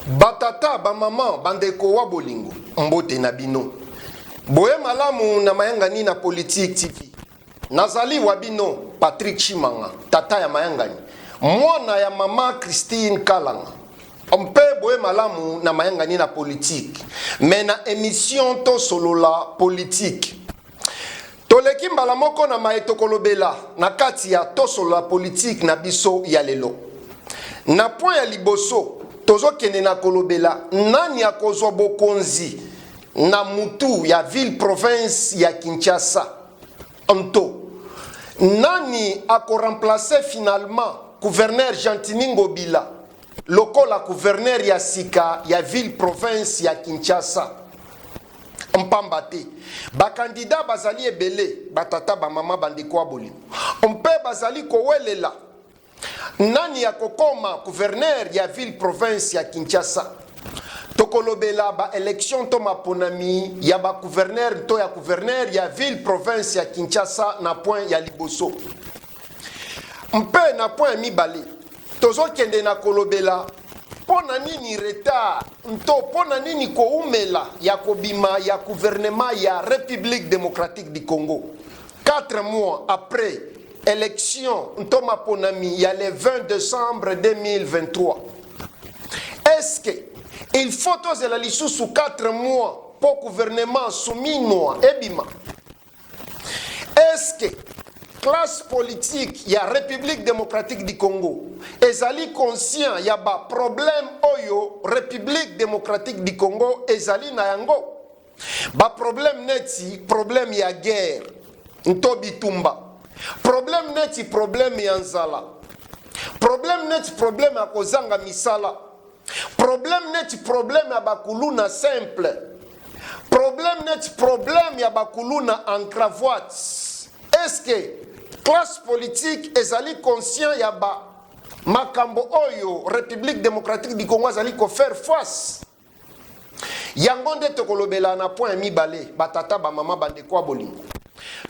Batata, bamama, bandeko wa bolingo, mbote na bino. Boye malamu na mayangani na Politique TV. Nazali wa bino Patrick Tshimanga, tata ya mayangani, mwana ya mama Christine Kalanga. Mpe boye malamu na mayangani na politique, mais na emission Tosolola Politique. Toleki mbala moko na maye tokolobela na kati ya Tosolola Politique na biso ya lelo. Na point ya liboso, tozokende na kolobela nani akozwa bokonzi na mutu ya ville province ya Kinshasa. Nto nani ako remplacer finalement gouverneur Gentiny Ngobila lokola gouverneur ya sika ya ville province ya Kinshasa? Mpamba te ba candidats bazali ebele, ba tata, ba mama, bandeko ya bolingo, mpe bazali kowelela nani akokoma gouverneur ya ville province ya Kinshasa. Tokolobela ba election to maponami ya ba gouverneur to ya gouverneur ya ville province ya Kinshasa na point ya liboso. Mpe na point ya mibale, tozokende na kolobela mpo na nini retard nto mpo na nini koumela ya kobima ya gouvernement ya République démocratique du Congo 4 mois après élection nto maponami ya le 20 décembre 2023. Est-ce que il faut tozela lisusu 4 mois mpo gouvernement Suminwa ebima? Est-ce que classe politique ya République démocratique du Congo ezali conscient ya ba problème oyo République démocratique du Congo ezali na yango? Ba problème neti problème ya guerre nto bitumba, problème neti problème ya nzala, problème neti problème ya kozanga misala, problème neti problème ya bakuluna simple, problème neti problème ya bakuluna en cravate. Est-ce que classe politique ezali conscient ya ba makambo oyo République démocratique du Congo azali kofaire face? Yango nde tokolobela na point ya mibale. Batata, bamama, bandeko ya bolingo,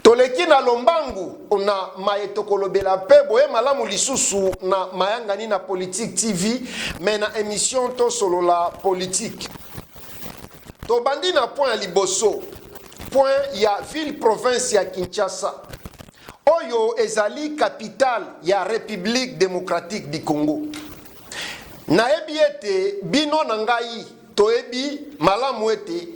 toleki na lombangu na maye tokolobela. Mpe boye malamu lisusu na mayangani na Politique TV, mais na émission Tosolola Politique. Tobandi na point ya liboso, point ya ville province ya Kinshasa oyo ezali capitale ya République démocratique du Congo. Nayebi ete bino na ngai toyebi malamu ete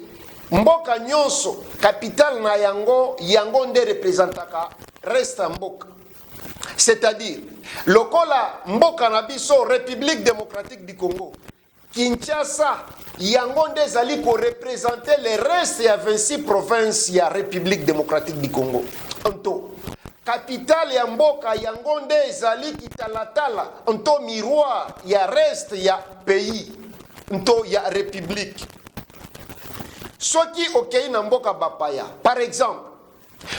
mboka nyonso, capitale na yango, yango nde représentaka reste ya mboka. C'est-à-dire lokola mboka na biso République démocratique du Congo, Kinshasa yango nde ezali koreprésenter le reste ya 26 province ya République démocratique du Congo. Nto capitale ya mboka yango nde ezali kitalatala nto miroir ya reste ya pays nto ya république. Soki okei na mboka bapaya, par exemple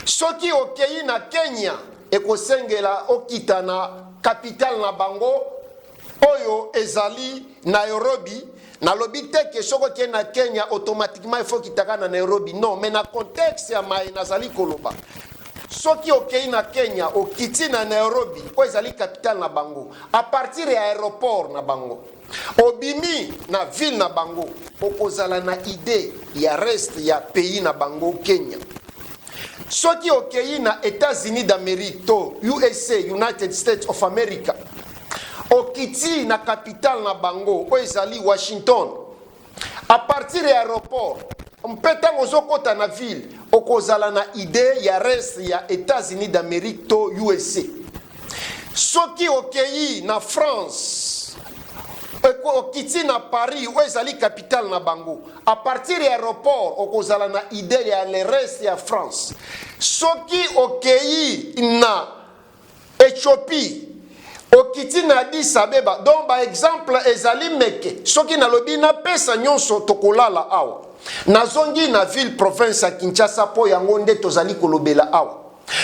soki okei na Kenya, ekosengela okita na capitale na bango oyo ezali Nairobi. Nalobi te ke soki okei na Kenya, automatiquement il faut okitaka na Nairobi, non, mais na contexte ya maye nazali koloba, soki okei na Kenya, okiti na Nairobi oyo ezali capitale na bango, à partir ya aéroport na bango, obimi na ville na bango, okozala na idée ya reste ya pays na bango Kenya. Soki okei na États-Unis d'Amérique to USA, United States of America, okiti na capitale na bango oyo ezali Washington, à partir ya aéroport mpe ntango ozokɔta na ville, okozala na idée ya reste ya États-Unis d'Amérique to USA. Soki okei na France, okiti na Paris oyo ezali capitale na bango, à partir ya aéroport okozala na idée ya le reste ya France. Soki okei na Éthiopie, okiti na Addis Abeba. Donc baexemple ezali meke, soki nalobi napesa nyonso, tokolala awa. Nazongi na ville province ya Kinshasa mpo yango nde tozali kolobela awa.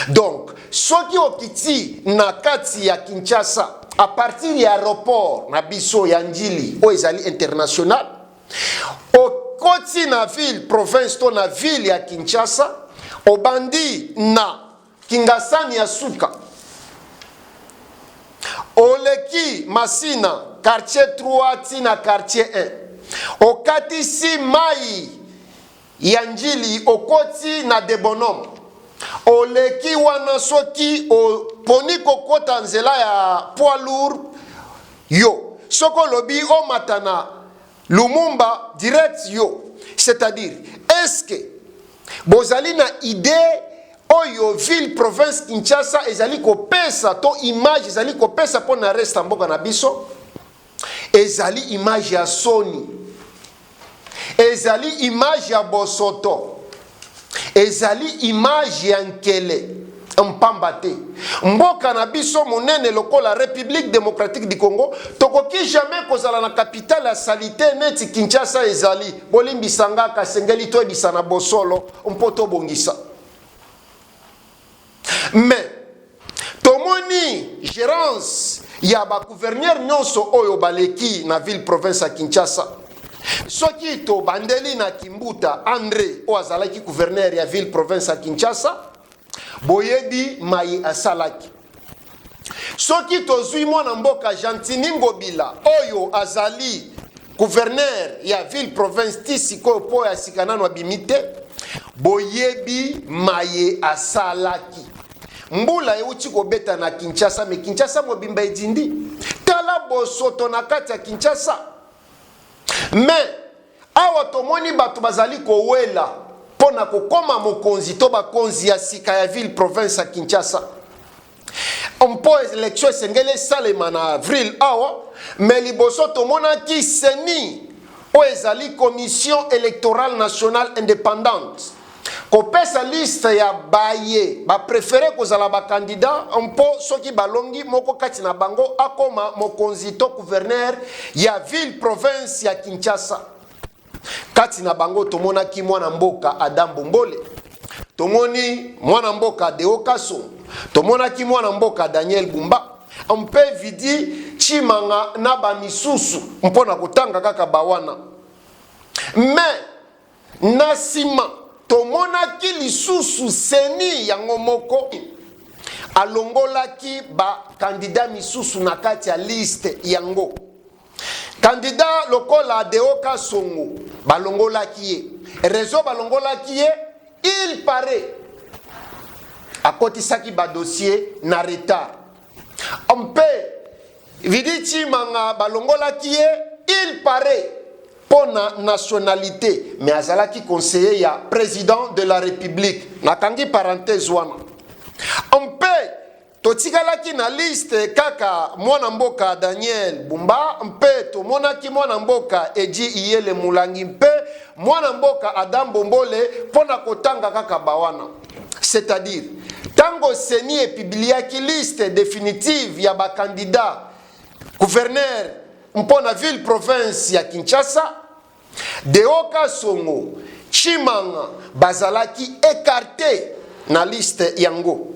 Donc soki okiti na kati ya Kinshasa, à partir ya aéroport na biso ya Njili oyo ezali international, okoti na ville province to na ville ya Kinshasa, obandi na Kingasani ya suka, oleki Masina quartier 3 ti na quartier 1. Okatisi mai ya Ndjili, okoti na Debonhomme, oleki wana, soki oponi kokota nzela ya poids lourd yo, soki olobi omata na Lumumba direct yo. C'est-à-dire, est-ce que bozali na idée oyo ville province Kinshasa ezali kopesa to image ezali kopesa mpo na reste ya mboka na biso? Ezali image ya soni, ezali image ya bosoto, ezali image ya nkele mpamba te. Mboka na biso monene lokola République démocratique du Congo, tokoki jamais kozala na capitale ya saleté neti Kinshasa ezali. Bolimbisa nga, kasengeli toyebisa na bosolo mpo tobongisa. Mais tomoni gérance ya bagouverneur nyonso oyo baleki na ville province ya Kinshasa. Soki tobandeli na Kimbuta André, oyo azalaki gouverneur ya ville province ya Kinshasa, boyebi mai asalaki. Soki tozwi mwana mboka Gentiny Ngobila, oyo azali gouverneur ya ville province ti sikoyo, mpo ya sika nano abimi te, boyebi maye asalaki. Mbula euti kobeta na Kinshasa, mais Kinshasa mobimba edindi. Tala bosoto na kati ya Kinshasa. Mais awa tomoni bato bazali kowela mpo na kokóma mokonzi to bakonzi ya sika ya ville province ya Kinshasa, mpo élection esengeli esalema na avril awa. Mais liboso tomonaki CENI, oyo ezali Commission électorale nationale indépendante, kopesa liste ya baye bapréférer kozala bacandidat, mpo soki balongi, moko kati na bango akoma mokonzi to gouverneur ya ville province ya Kinshasa. Kati na bango tomonaki mwana mboka Adam Bombole, tomoni mwana mboka Deo Kaso, tomonaki mwana mboka Daniel Bumba mpe Vidiye Tshimanga na bamisusu, mpo na kotanga kaka bawana. Mais na nsima tomonaki lisusu CENI yango moko alongolaki bacandidat misusu na kati ya liste yango. Candidat lokola Deo Kasongo, balongolaki ye. Raison balongolaki ye, il paraît akotisaki badossier na retard. Mpe Vidiye Tshimanga, balongolaki ye, il paraît mpo na nationalité, mais azalaki conseiller ya président de la République. Nakangi parenthèse wana. Mpe totikalaki na liste kaka mwana mboka Daniel Bumba, mpe tomonaki mwana mboka Edi Iyele Mulangi mpe mwana mboka Adam Bombole, mpo na kotanga kaka bawana. C'est-à-dire, ntango CENI epubliaki liste définitive ya bacandidat gouverneur mpo na ville province ya Kinshasa, Deo Kasongo, Tshimanga bazalaki écarté na liste yango.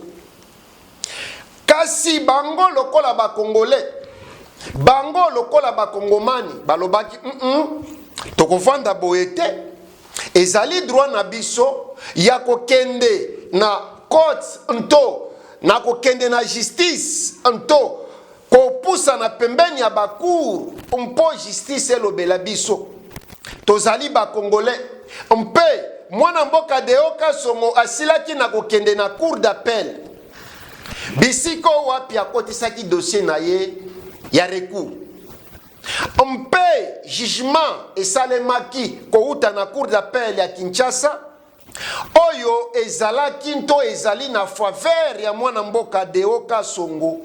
Kasi bango lokola bakongolais, bango lokola bakongomani, balobaki: Tokovanda boye te, ezali droit na biso ya kokende na cote nto na kokende na justice nto kopusana pembeni ya bacour mpo justice elobela biso. Tozali bakongolais." Mpe mwana mboka Deo Kasongo asilaki na kokende na cour d'appel, bisika wapi akotisaki dossier na ye ya recours, mpe jugement esalemaki kouta na cour d'appel ya Kinshasa, oyo ezalaki nto ezali na faveur ya mwana mboka Deo Kasongo,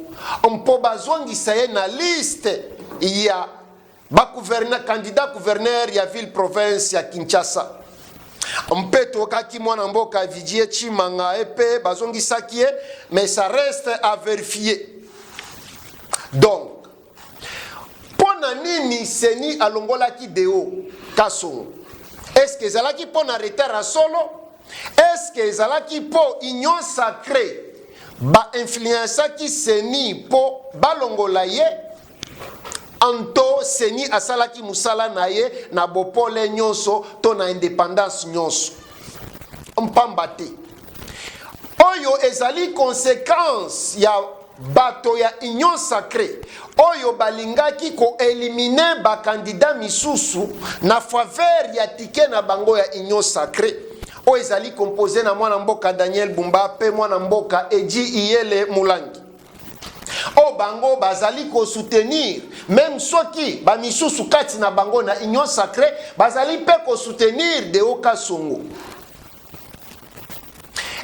mpo bazongisa ye na liste ya bacandidat gouverneur ya ville province ya Kinshasa. Mpe tokaki mwana mboka Vidiye Tshimanga ye mpe bazongisaki ye, mais ça reste à vérifier. Donc mpo na nini CENI alongolaki Deo Kasongo? Est-ce ezalaki mpo na retard ya solo? Est-ce ezalaki mpo Union sacrée bainfluençaki CENI mpo balongola ye, anto CENI asalaki mosala na ye na bopole nyonso to na indépendance nyonso? Mpamba te oyo ezali conséquence ya bato ya Union sacree oyo balingaki ko eliminer ba candidats misusu na faveur ya ticket na bango ya Union sacree oyo ezali compose na mwana mboka Daniel Bumba mpe mwana mboka Eddy Iyele Mulangi, oyo bango bazali ko soutenir meme soki ba misusu kati na bango na Union sacree bazali mpe ko soutenir Deo Kasongo.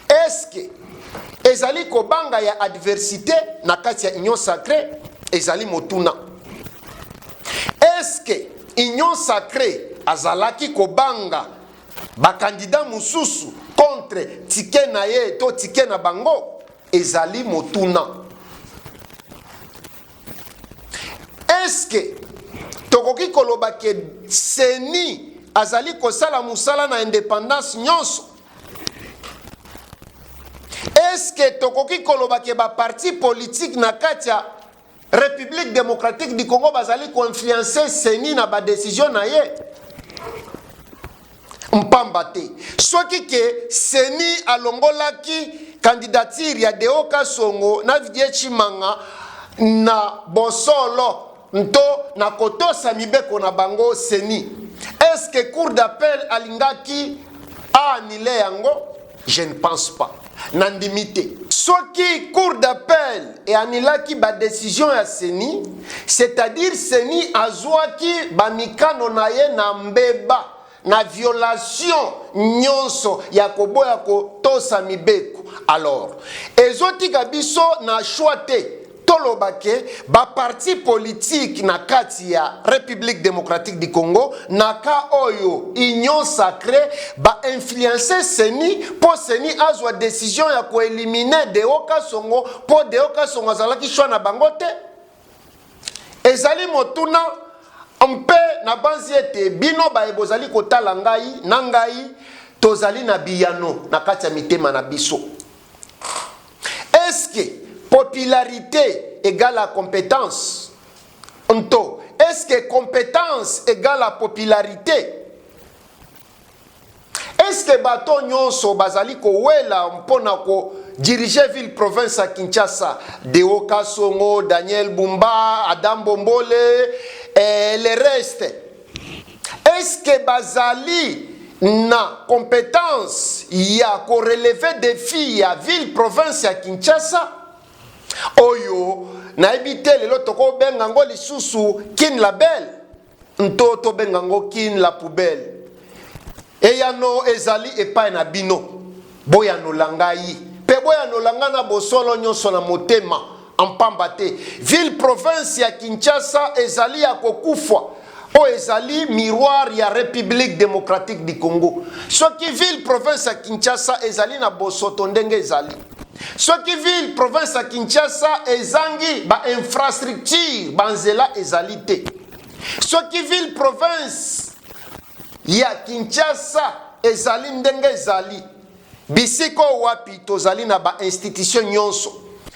Est-ce que ezali kobanga ya adversite na kati ya Union sacree? Ezali motuna. Est-ce que Union sacree azalaki kobanga ba candidats mosusu contre ticket na ye to ticket na bango? Ezali motuna. Est-ce que tokoki koloba ke CENI azali kosala mosala na independance nyonso? Est-ce que tokoki koloba ke ba partis politiques na kati ya République démocratique du Congo bazali ko influencer CENI na ba decisions na ye? Mpamba te soki ke CENI alongolaki candidature ya Deo Kasongo na Vidiye Tshimanga na bosolo nto na kotosa mibeko na bango CENI, est-ce que cour d'appel alingaki a annuler yango? Je ne pense pas. Nandimi te. Soki cour d'appel e annulaki ba decisions ya CENI, c'est-à-dire CENI azuaki ba mikano na ye na mbeba, na violation nyonso ya koboya kotosa mibeko, alors ezotika biso na choix te toloba ke ba partis politiques na kati ya Republique democratique du Congo, na cas oyo Union sacree, ba influencer CENI mpo CENI azwa decision ya ko eliminer Deo Kasongo mpo Deo Kasongo azalaki choix na bango te. Ezali motuna mpe nabanzi ete bino baye bozali kotala ngai na ngai tozali na biyano na kati ya mitema na biso. Est-ce que popularite egale à competence? Nto est-ce que competence egale à popularite? Est-ce que bato nyonso bazali kowela mpo na ko diriger ville province ya Kinshasa, Deo Kasongo, Daniel Bumba, Adam Bombole et le reste, est-ce que bazali na competence ya ko relever defi ya ville province ya Kinshasa oyo nayebi te lelo tokobenga ngo lisusu Kin la belle nto tobenga ngo Kin la poubelle? Eyano ezali epai na bino. Boyanola ngai mpe boyanola ngai na bosolo nyonso na motema, mpamba te ville province ya Kinshasa ezali ya kokufa, oyo ezali miroir ya Republique democratique du Congo. Soki ville province ya Kinshasa ezali na bosoto ndenge ezali, soki ville province ya Kinshasa ezangi ba infrastructure, banzela ezali te, soki ville province ya Kinshasa ezali ndenge ezali, bisika oyo wapi tozali na ba institution nyonso,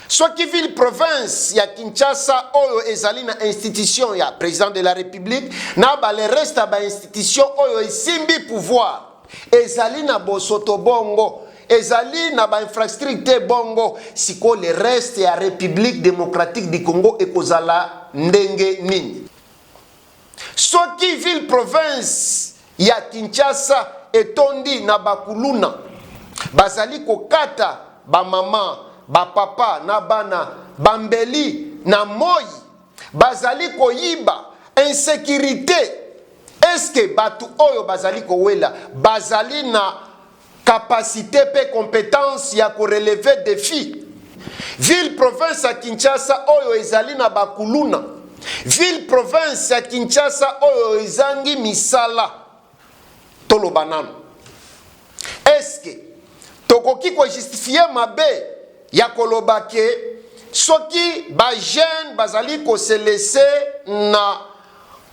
soki ville province ya Kinshasa oyo ezali na institution ya président de la République na ba le reste ya ba institution oyo esimbi pouvoir ezali na bosoto bongo, ezali na ba infrastructure te bongo, sikoyo le reste ya République démocratique du Congo ekozala ndenge nini? Soki ville province ya Kinshasa etondi na bakuluna bazali kokata ba mama, ba papa na bana bambeli na moyi, bazali koyiba, insecurite, est-ce que batu oyo bazali kowela bazali na capacite mpe competence ya ko relever defi? Ville province ya Kinshasa oyo ezali na ba kuluna, ville province ya Kinshasa oyo ezangi misala, toloba nanu, est-ce que tokoki ko justifier mabe ya koloba ke soki ba jeunes bazali ko se laisser na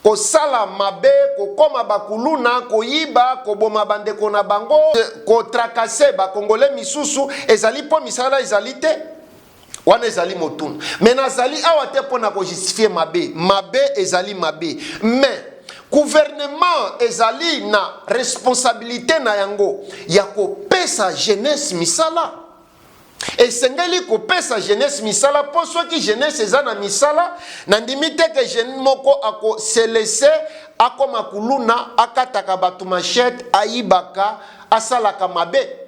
kosala mabe, kokoma ba kuluna, koyiba, koboma bandeko na bango, ko tracasser ba congolais misusu, ezali mpo misala ezali te? Wana ezali motuna. Mais nazali awa te mpo na ko justifier mabe. Mabe ezali mabe. Mais gouvernement ezali na responsabilite na yango ya kopesa jeunesse misala. Esengeli kopesa jeunesse misala mpo soki jeunesse eza na misala, nandimi te ke jeune moko ako se laisser akoma kuluna, akataka bato machette, ayibaka, asalaka mabe.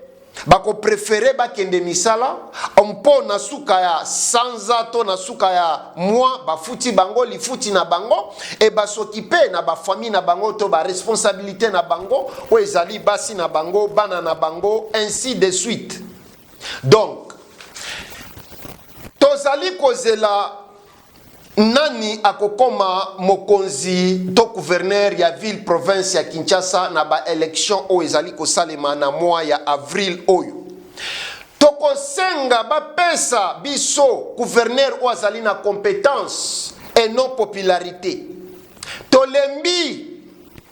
Bako preferer bakende misala mpo na suka ya sanza to na suka ya mois bafuti bango lifuti na bango et ba s'occuper na ba famille na bango to ba responsabilites na bango oyo ezali basi na bango, bana na bango ainsi de suite. Donc tozali kozela nani akokoma mokonzi to gouverneur ya ville province ya Kinshasa na ba elections oyo ezali kosalema na mois ya avril oyo. Tokosenga bapesa biso gouverneur oyo azali na competence et non popularite. Tolembi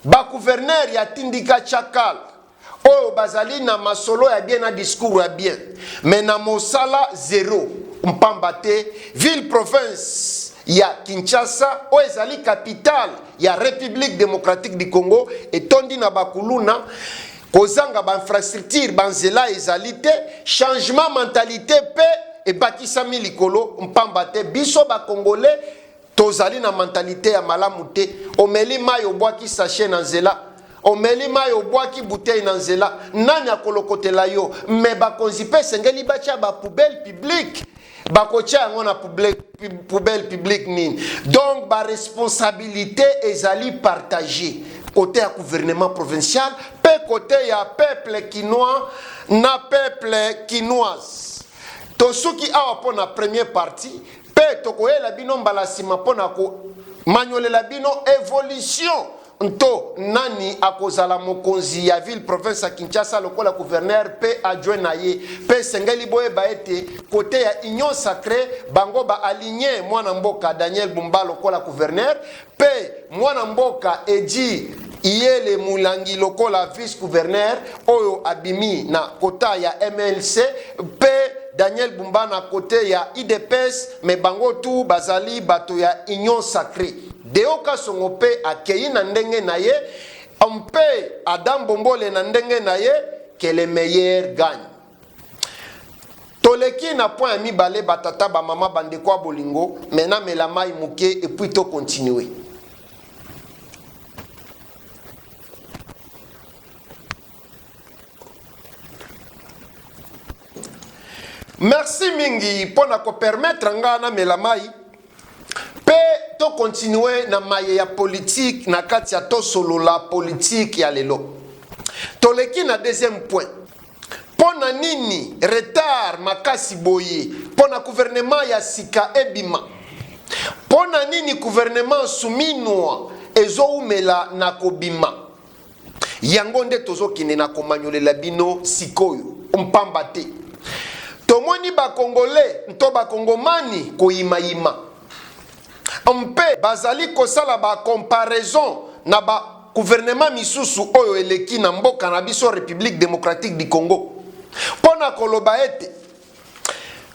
ba gouverneur ya tindika chakal oyo bazali na masolo ya bien na discours ya bien mais na mosala zero, mpamba te ville province ya Kinshasa oyo ezali capitale ya Republique democratique du Congo etondi na bakuluna, kozanga ba infrastructure, ba nzela ezali te, changement mentalite mpe ebakisami likolo, mpamba te biso ba congolais tozali na mentalite ya malamu te. Omeli mayi obwaki sachet na nzela, omeli mayi obwaki bouteille na nzela, nani akolokotela yo? Mais bakonzi mpe esengeli batia ba poubelle publique. Bakotia yango na poubelle publique nini? Donc ba responsabilité ezali partage côté ya gouvernement provincial mpe côté ya peuple kinois na peuple kinoise. Tosuki awa mpo na première partie mpe tokoyela bino mbala nsima mpo na komanyolela bino evolution nto nani akozala mokonzi ya ville province ya Kinshasa lokola gouverneur mpe adjoint na ye. Mpe esengeli boyeba ete kote ya Union Sacree bango ba aligne mwana mboka Daniel Bumba lokola gouverneur mpe mwana mboka Eddy Iyele Mulangi lokola vice gouverneur oyo abimi na kota ya MLC mpe Daniel Bumba na kote ya udps, mais bango tout bazali bato ya Union Sacree. Deo Kasongo mpe akeyi na ndenge na ye mpe Adam Bombole na ndenge na ye, que le meilleur gagne. Toleki na point ya mibale, ba tata, ba mama, ba ndeko ya bolingo, mais namela mayi moke et puis to continuer. Merci mingi mpo na ko permettre nga namela mayi mpe to continuer na maye ya politique na kati ya Tosolola politique ya lelo. Toleki na deuxième point. Mpo na nini retard makasi boye mpo na gouvernement ya sika ebima? Mpo na nini gouvernement Suminwa ezowumela na kobima? Yango nde tozokende na komanyolela bino sikoyo, mpamba te tomoni ba Congolais nto ba Congomani koyimayima mpe bazali kosala ba comparaison na ba gouvernement misusu oyo eleki na mboka na biso Republique democratique du Congo mpo na koloba ete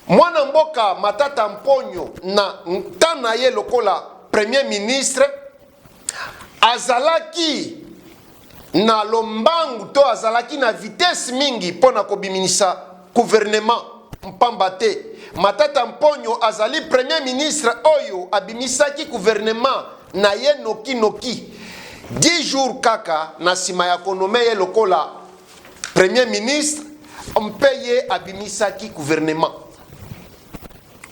mwana mboka Matata Mponyo na temps na ye lokola premier ministre azalaki na lombangu to azalaki na vitesse mingi mpo na kobiminisa gouvernement, mpamba te Matata Mponyo azali premier ministre oyo abimisaki gouvernement na ye noki noki 10 jours kaka na nsima ya konome ye lokola premier ministre, mpe ye abimisaki gouvernement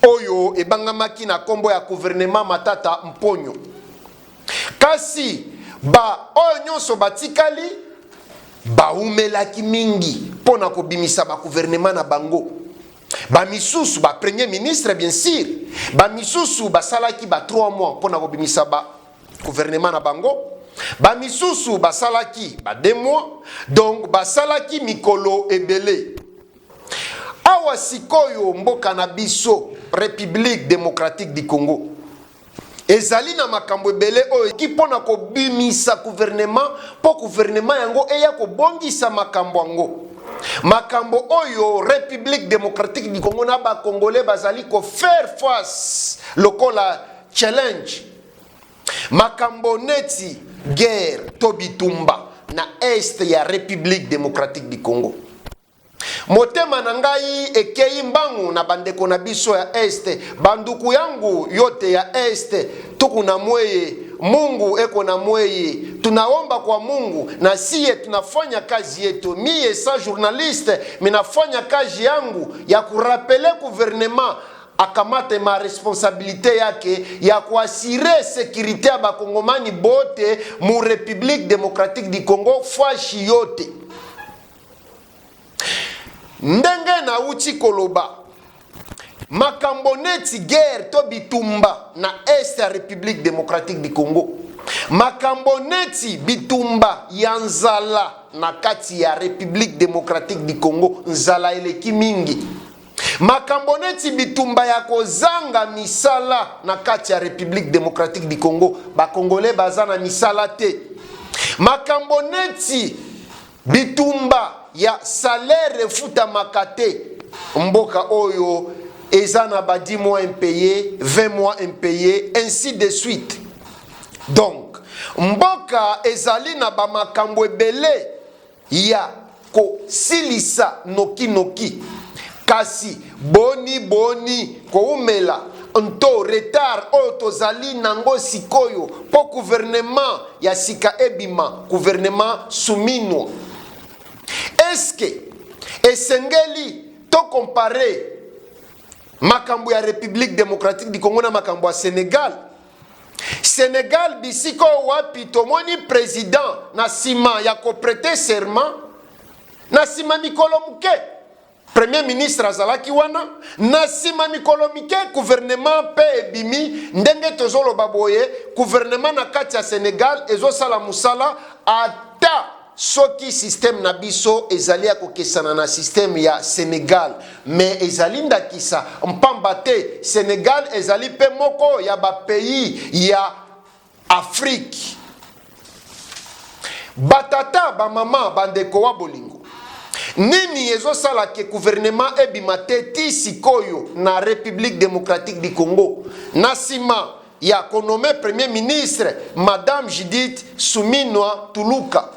oyo ebangamaki na nkombo ya gouvernement Matata Mponyo. Kasi ba oyo nyonso batikali baumelaki mingi mpo na kobimisa ba gouvernement na bango. Ba misusu ba premier ministre bien sûr, ba misusu basalaki ba 3 mois mpo na kobimisa ba gouvernement na bango, ba misusu basalaki ba 2 mois, donc basalaki mikolo ebele. Awa sikoyo mboka na biso Republique democratique du Congo ezali na makambo ebele oyo ki mpo na kobimisa gouvernement, mpo gouvernement yango eya kobongisa makambo yango. Makambo oyo Republique democratique du Congo na ba Congolais bazali ko faire face lokola challenge, makambo neti guerre to bitumba na est ya Republique democratique du Congo. Motema na ngai ekeyi mbangu na bandeko na biso ya Est, banduku yangu yote ya Est, tuku na mweye, Mungu eko na mweye, tunaomba kwa Mungu na siye tunafanya kazi yetu. Miye sa journaliste minafanya kazi yangu ya kurappeler gouvernement akamate ma responsabilité yake ya kuassurer sécurité ya bakongomani bote mu République démocratique du Congo fashi yote. Ndenge nauti koloba, makambo neti guerre to bitumba na Est ya République démocratique du Congo, makambo neti bitumba ya nzala na kati ya République démocratique du Congo, nzala eleki mingi, makambo neti bitumba ya kozanga misala na kati ya République démocratique du Congo, bakongole baza na misala te, makambo neti bitumba ya salaire efutamaka te, mboka oyo eza na ba 10 mois impayé, 20 mois impayé, ainsi de suite. Donc mboka ezali na bamakambo ebele ya kosilisa nokinoki, kasi boni boni koumela nto retard oyo tozali nango sikoyo mpo gouvernement ya sika ebima, gouvernement Suminwa? Eske esengeli tocomparer makambo ya République démocratique du Congo na makambo ya Sénégal? Sénégal, bisika oyo wapi tomoni président na nsima ya koprêter serment, na nsima mikolo moke premier ministre azalaki wana, na nsima mikolo mike gouvernement mpe ebimi. Ndenge tozoloba boye, gouvernement na kati ya Sénégal ezosala mosala, ata soki système na biso ezali ya kokesana na système ya Sénégal, mais ezali ndakisa, mpamba te Sénégal ezali mpe moko ya bapays ya Afrique. Batata, bamama, bandeko wa bolingo, nini ezosala ke gouvernement ebima te ti sikoyo na République démocratique du Congo, na nsima ya konommer premier ministre Madame Judith Suminwa Tuluka?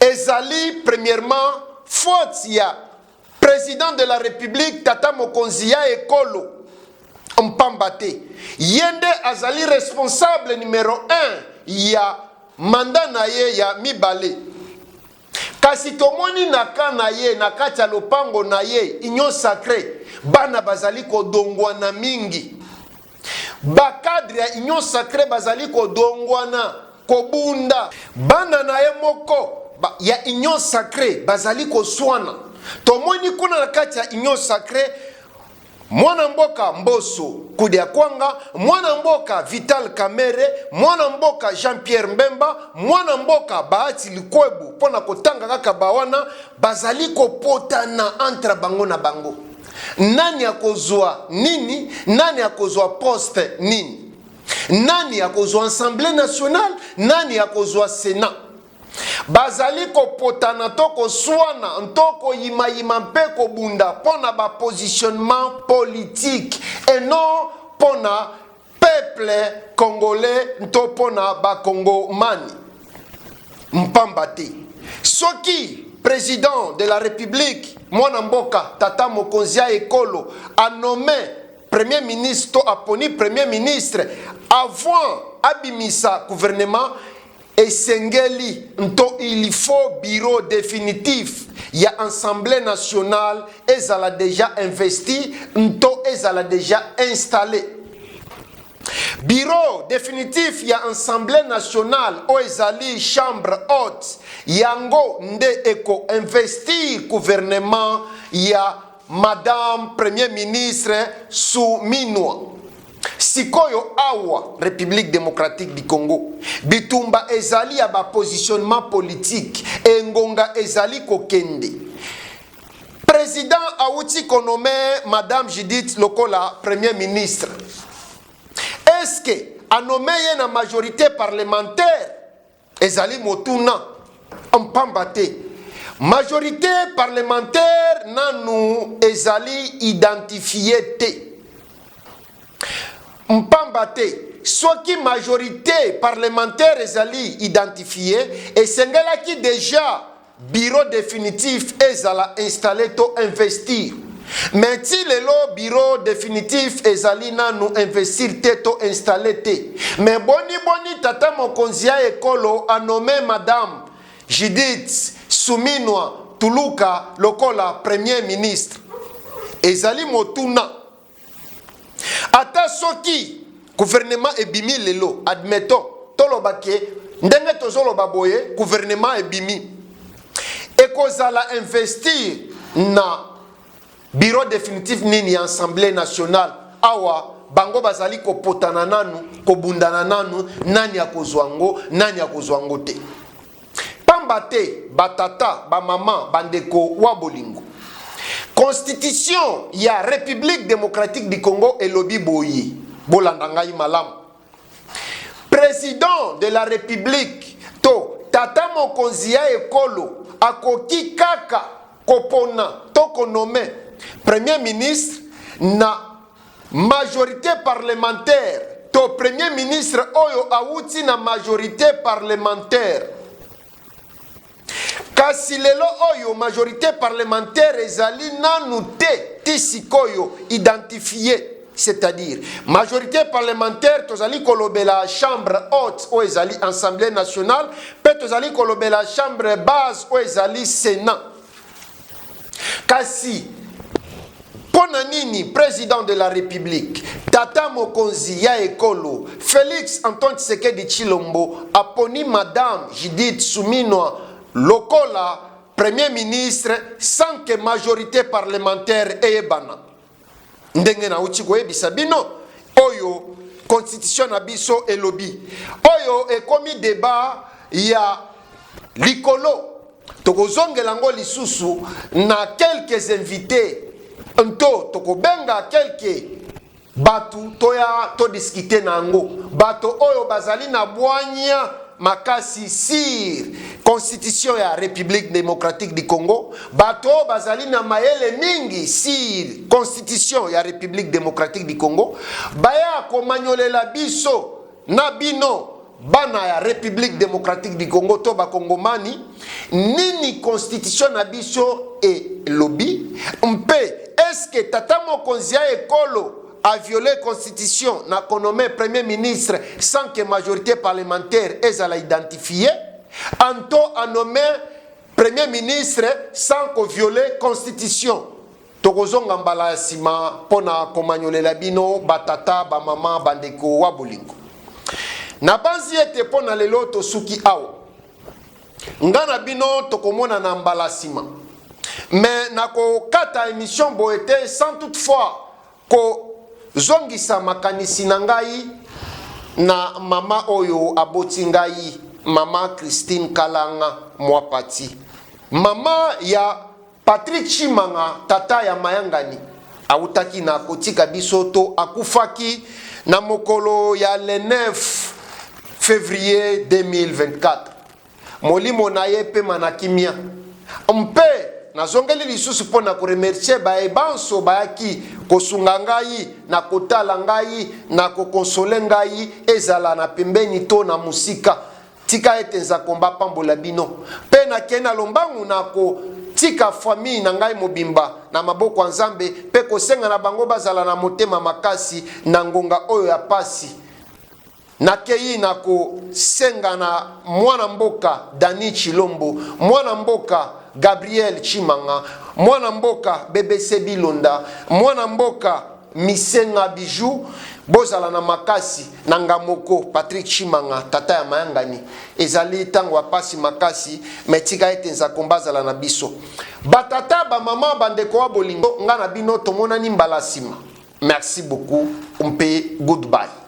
Ezali premièrement faute ya président de la République, tata mokonzi ya ekolo, mpamba te ye nde azali responsable numéro 1 ya mandat na ye ya mibale. Kasi tomoni na ka na ye, na kati ya lopango na ye, Union sacrée, bana bazali kodongwana mingi, bacadre ya Union sacrée bazali kodongwana, kobunda, bana na ye moko ya Union sacrée bazali koswana. Tomoni kuna na kati ya Union sacrée mwana mboka Mboso Kudia Kwanga, mwana mboka Vital Kamerhe, mwana mboka Jean-Pierre Mbemba, mwana mboka Bahati Lukwebo, mpo na kotanga kaka bawana, bazali kopotana entre bango na bango, nani akozwa nini, nani akozwa poste nini, nani akozwa Assemblée nationale, nani akozwa Sénat. Bazali kopotana to koswana to koyimayima mpe kobunda mpo na bapositionnement politique et non mpo na peuple congolais to mpo na bakongomani, mpamba te soki président de la République, mwana mboka, tata mokonzi ya ekolo, anommer premier ministre to aponi premier ministre, avant abimisa gouvernement, esengeli nto il faut bureau définitif ya Assemblée nationale ezala déjà investi nto ezala déjà installé. Bureau définitif ya Assemblée nationale oyo ezali chambre haute, yango nde ekoinvestir gouvernement ya Madame premier ministre Suminwa. Sikoyo awa, République démocratique du Congo, bitumba ezali ya bapositionnement politique, engonga ezali kokende. Président awuti konommer Madame Judith lokola premier ministre. Est-ce que anommer ye na majorité parlementaire? Ezali motuna, mpamba te majorité parlementaire nanu ezali identifié te, mpamba te soki majorité parlementaire ezali identifié, esengelaki déjà bureau définitif ezala installé to investir. Mais ti lelo bureau définitif ezali nanu investir te to installé te. Mais boni boni tata mokonzi ya ekolo a nommé madame Judith Suminwa Tuluka lokola premier ministre? Ezali motuna. Ata soki gouvernement ebimi lelo, admettons, toloba ke ndenge tozoloba boye, gouvernement ebimi, ekozala investir na bureau définitif nini ya Assemblée nationale? Awa bango bazali kopotana nanu, kobundana nanu, nani akozwa yango, nani akozwa yango te. Pamba te, batata, bamama, bandeko wa bolingo, constitution ya République démocratique du Congo elobi boye, bolanda ngai malamu: président de la République to tata mokonzi ya ekolo akoki kaka kopona to konommer premier ministre na majorité parlementaire, to premier ministre oyo awuti na majorité parlementaire. Kasi lelo oyo majorité parlementaire ezali nanu te ti sikoyo identifié, c'est-à-dire majorité parlementaire, tozali kolobela chambre haute oyo ezali Assemblée nationale, mpe tozali kolobela chambre basse oyo ezali Sénat. Kasi mpo na nini président de la République, tata mokonzi ya ekolo Félix Antoine Tshisekedi Tshilombo aponi madame Judith Suminwa lokola premier ministre sans que majorité parlementaire eyebana? Ndenge nauti koyebisa bino, oyo constitution na biso elobi, oyo ekomi débat ya likolo. Tokozongela yango lisusu na quelques invités, nto tokobenga quelques bato toya todiscuter na yango, bato oyo bazali na bwanya makasi sur constitution ya République démocratique du Congo, bato oyo bazali na mayele mingi sur constitution ya République démocratique du Congo, baya komanyolela biso na bino bana ya République démocratique du Congo to bakongomani, nini constitution na biso elobi, mpe eske tata mokonzi ya ekolo a violé constitution na konommer premier ministre sans que majorité parlementaire ezala identifié, anto anommé premier ministre sans kovioler constitution? Tokozonga mbala ya nsima mpo na komanyolela bino, batata, bamama, bandeko wa bolingo. Nabanzi ete mpo na lelo tosuki awa. Nga na bino tokomona na mbala nsima, me nakokata émission boye te sans toutefois kozongisa makanisi na ngai na mama oyo aboti ngai, mama Christine Kalanga Mwapati, mama ya Patrick Chimanga, tata ya mayangani, awutaki na kotika biso to akufaki na mokolo ya le 9 février 2024. Molimo na ye pema na kimia. Mpe nazongeli lisusu mpo na koremercier baye banso bayaki kosunga ngai, na kotala ngai, na koconsoler ngai, ezala na pembeni to na mosika. Tika ete Nzakomba apambola bino. Mpe nakei na lombangu na kotika famille na ngai mobimba na maboko ya Nzambe, mpe kosenga na bango bazala na motema makasi na ngonga oyo ya pasi. Nakei na kosenga na mwana mboka Dani Chilombo, mwana mboka Gabriel Chimanga, mwana mboka BBC Bilonda, mwana mboka Misenga Bijou, bozala na makasi. Na nga moko Patrick Chimanga, tata ya mayangani, ezali ntango ya pasi makasi, me tika ete Nzakomba azala na biso. Batata, bamama, bandeko wa bolingo, nga na bino tomonani mbala nsima. Merci beaucoup mpe goodbye.